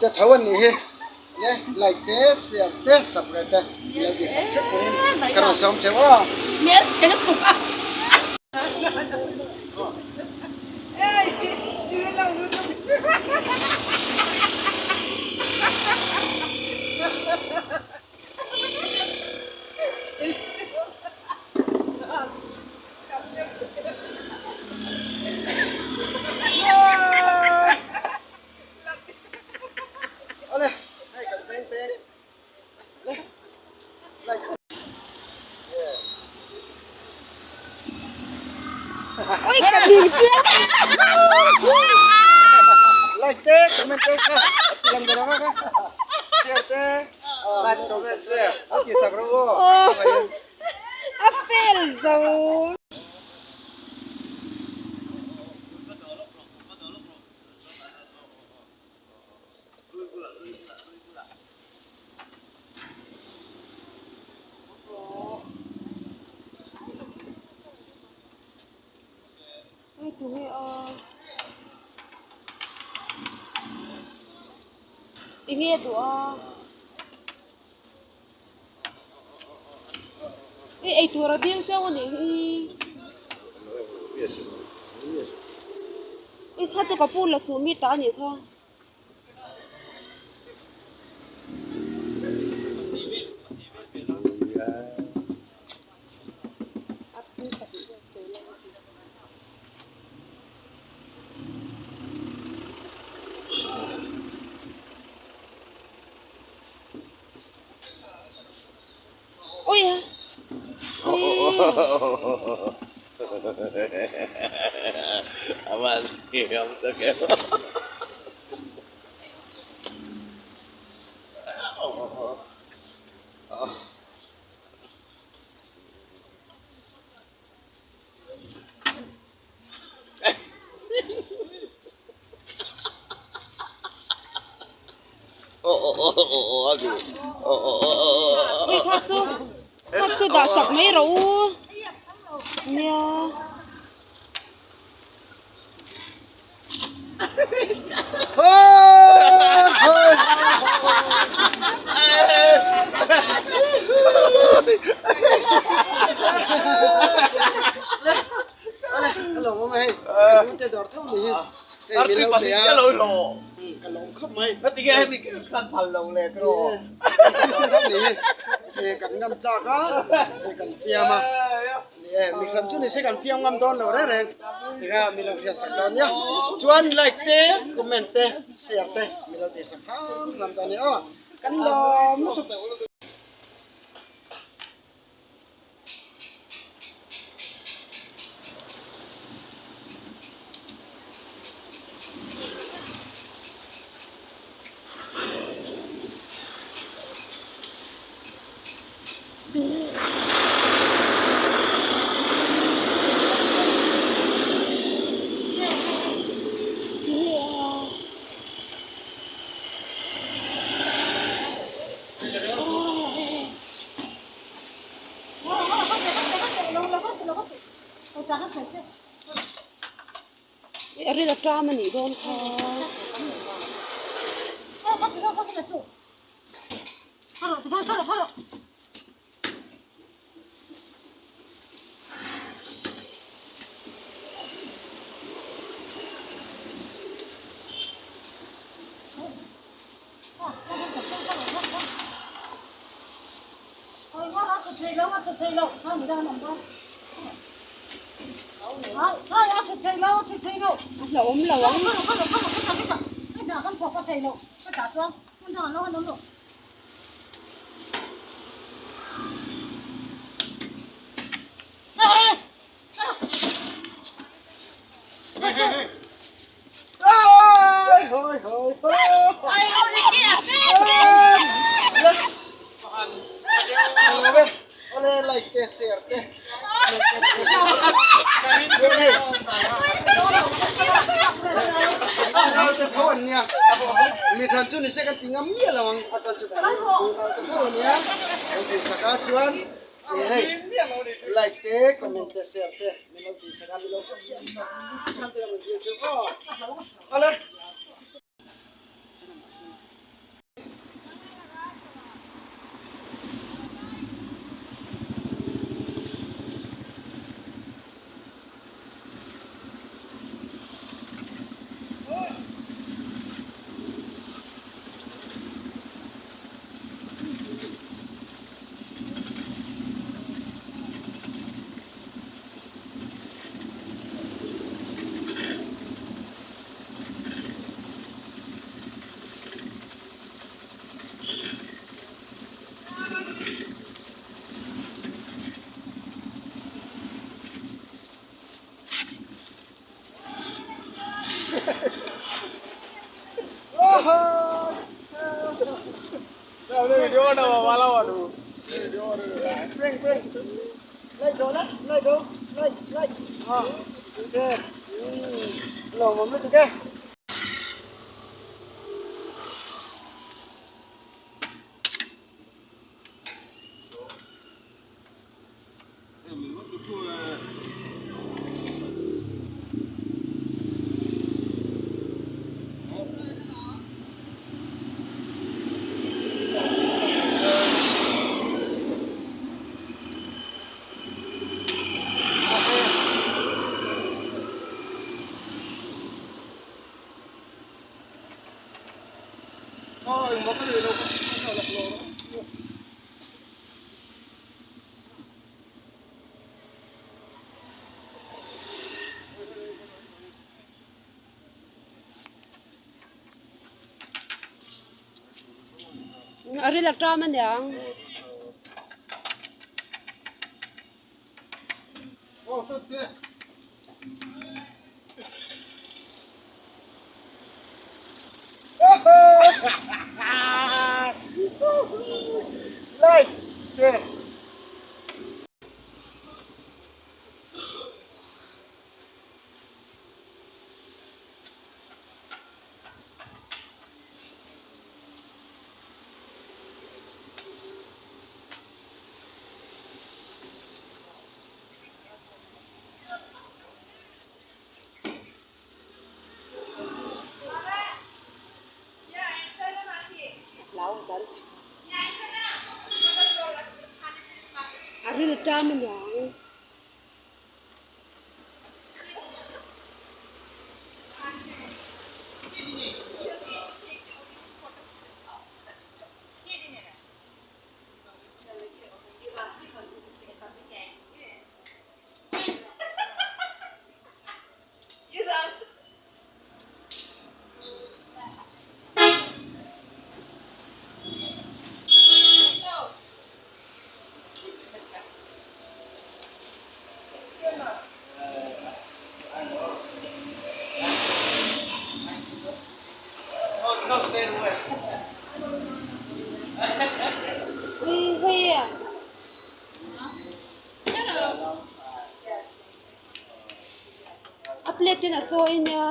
te tho an nih hi. Nge like te share te subscribe te i lo tih sak hrep turin ka rawn sawm theuh aw. Hmel chhe lutuk a. Awle hei kan veng peng le like Oi ka ding chiang. Like te comment te kha ti lang ber ang kha share te like comment share a ti sak rawh aw. A fel zo. Ai tunge a enge a duh a hei eitur a dil chauh a nih hi hei kha chu ka pu la suh mi ta a nih kha. Ui a Ui kha chu kha chu dah sak mai rawh u nia. Kan ngam tlak a kan fiam a. Ni e, mi hran chu ni se kan fiam ngam dawn lo reng reng. Tikha mi lo hriat sak dawn nia. Chuan like te, comment te, share te mi lo tih sak hram hram dawn nia aw. Kan lawm lutuk. A ril a ṭam a nih dawn kha. A hlauhawm lo ang. Mi than chu ni se kan ti ngam miah lo ang a chan chu kan te tho ania kan ti sak a chuan e hei like te comment te share te min lo ti sak a min lo ale. A ril a ṭam aniang. Like, share. A ril ṭam aniang. Ui hei a. A plate in a chaw i nia.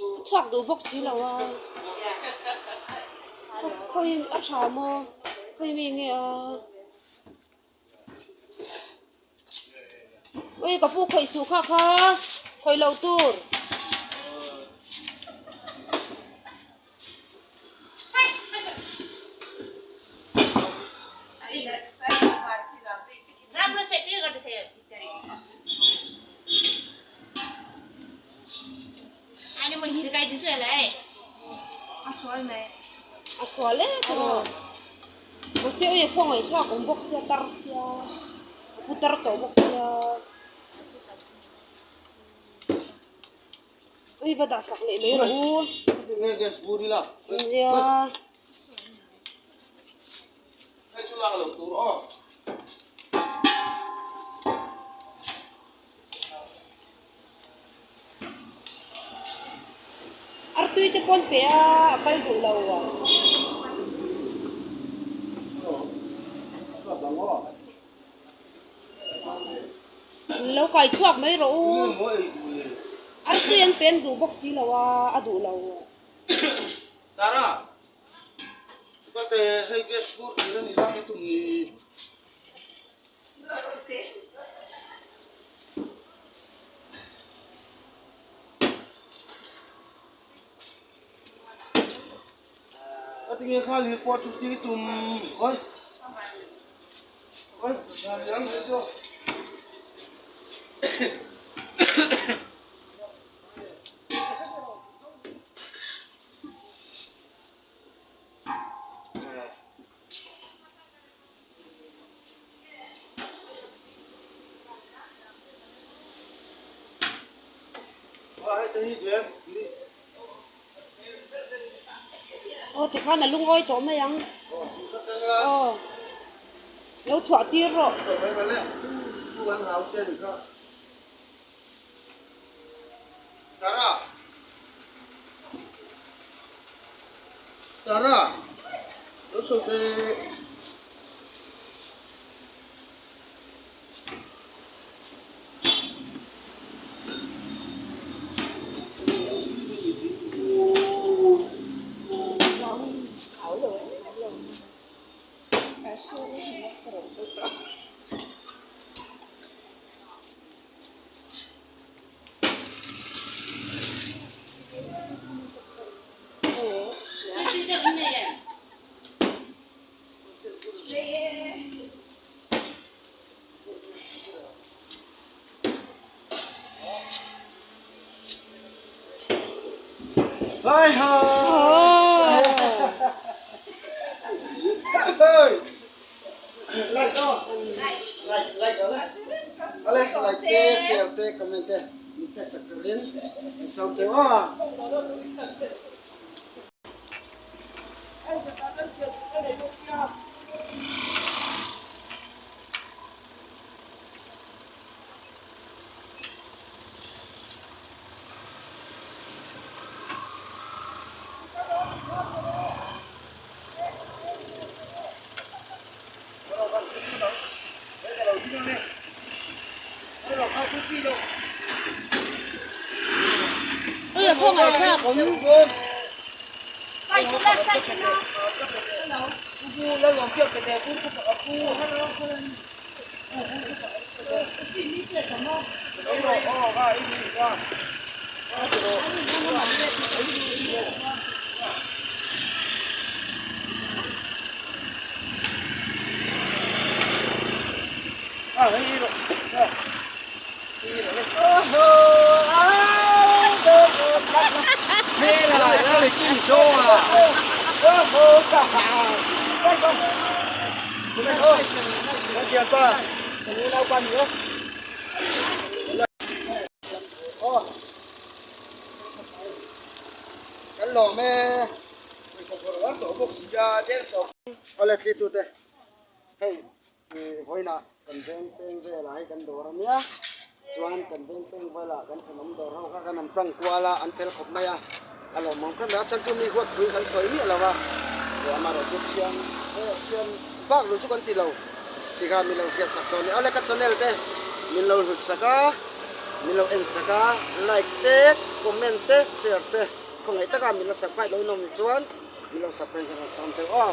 A chhuak duh bawk si lo a khawi a tha maw khawi mi nge a ui ka pu khawih suh kha kha khawih loh tur. A sual e tiraw mahse ui a khawngaih thlak awm bawk sia tar sia a pu tar tawh bawk sia ui va dah sak leh mai rawh u nia. Artui te pawn pe a a kal duh lo a. Lo kai chhuak mai rawh u. Artui an pe an duh bawk si lo a a duh lo. Aw tikhan a lungawi tawh mai ang. Aw lo chhuah tir rawh. Awle thlitute hei vawiinah kan veng peng velah hei kan dawr a nia chuan kan veng peng velah kan thenawm dawr ho kha kan han tang kual a an fel khawp mai a a lawmawm khawp mai a chhan chu mi huat thui kan sawi miah lo va amaherawh chu thian thian bak lu chu kan ti lo tikha min lo hriat sak dawn a ni awle ka channel te min lo hlut sak a min lo en sak a like te comment te share te khawngaih taka min la subscribe lo in awm chuan. Min lo subscribe ka rawn sawm cheu aw.